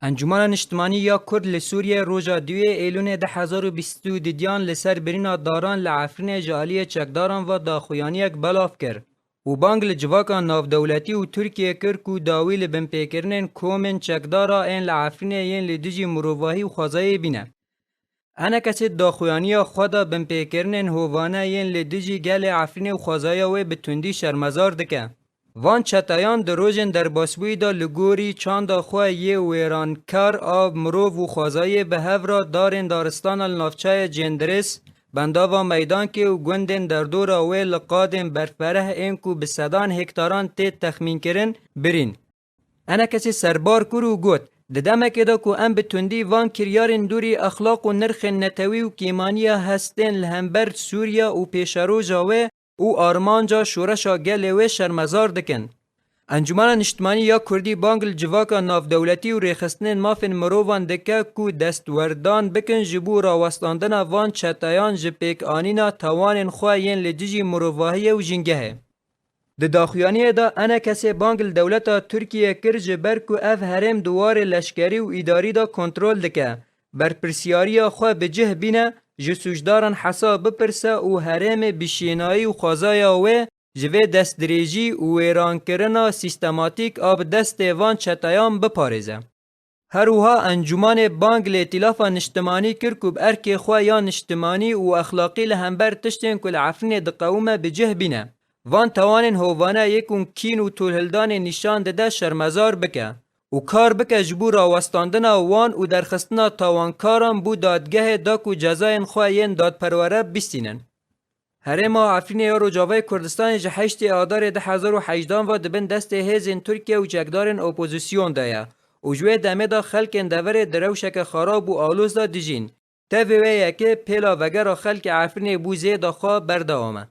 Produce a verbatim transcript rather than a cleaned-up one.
Encûmena Niştimanî ya Kurd li Sûriyê roja duyê Êlûnê du hezar û bîst û didiyan li ser birîna daran li Efrînê ji aliyê çekdaran ve daxuyaniyek belav kir û bang li civaka navdewletî û Tirkiyê kir ku dawî li binpêkirinên komên çekdara ên li Efrînê yên li dijî mirovahî û xwezayê bîne. Enekesê daxuyaniya xwe de binpêkirinên hovane yên li dijî gelê Efrînê û xwezaya wê bi tundî şermezar dike. Van çeteyan di rojên derbasbûyî de li gorî çanda xwe yê wêrankar a mirov û xwezayê bi hev re darên daristana li navçeyê Cêndirês, bendava Meydankê û gundên derdora wê li qadên berfireh ên ku bi sedan hektaran tê texmînkirin, birîn. Enekesê serbar kir û got, di demekê de ku em bi tundî van kiryarên dûrî exlaq û nirxên netewî û kêmaniya hestên li hember Sûriya û pêşeroja wê û armanca şoreşa gelê wê şermezar dikin. Encûmena Niştimanî ya Kurdî bang li civaka navdewletî û rêxistinên mafên mirovan dike ku destwerdan bikin ji bo rawestandina van çeteyan ji pêkanîna tawanên xwe yên li dijî mirovahiyê û jîngehê. Di daxuyaniyê de enekesê bang li dewleta Tirkiyê kir ji ber ku ev herêm di warê leşkerî û îdarî de kontrol dike, berpirsiyariya xwe bi cih bîne, ji sûcdaran hesab bipirse û herêmê bi şênayî û xwezaya wê ji vê destdirêjî û wêrankirina sîstematîk a bi destê van çeteyan biparêze. Her wiha encûmanê bang li Îtîlafa Niştimanî kir ku bi erkê xwe ya niştimanî û exlaqî li hember tiştên ku li Efrînê diqewime bi cih bîne. Van tawanên hovane yê ku kîn û tolhildanê nîşan dide şermezar bike û kar bike ji bo rawestandina wan û derxistina tawankaran bo dadgehê da ku cezayên xwe yên dadperwere bistînin. Herêma Efrînê ya Rojavayê Kurdistanê ji heştê Adarê du hezar û hejdan ve di bin destê hêzên Tirkiye û çekdarên opozîsyon de ye û ji wê demê de xelkên deverê di rewşeke xerab û aloz de dijîn. Tevê wê yekê pêla vegera xelkê Efrînê bû zêda xwe berdewam e.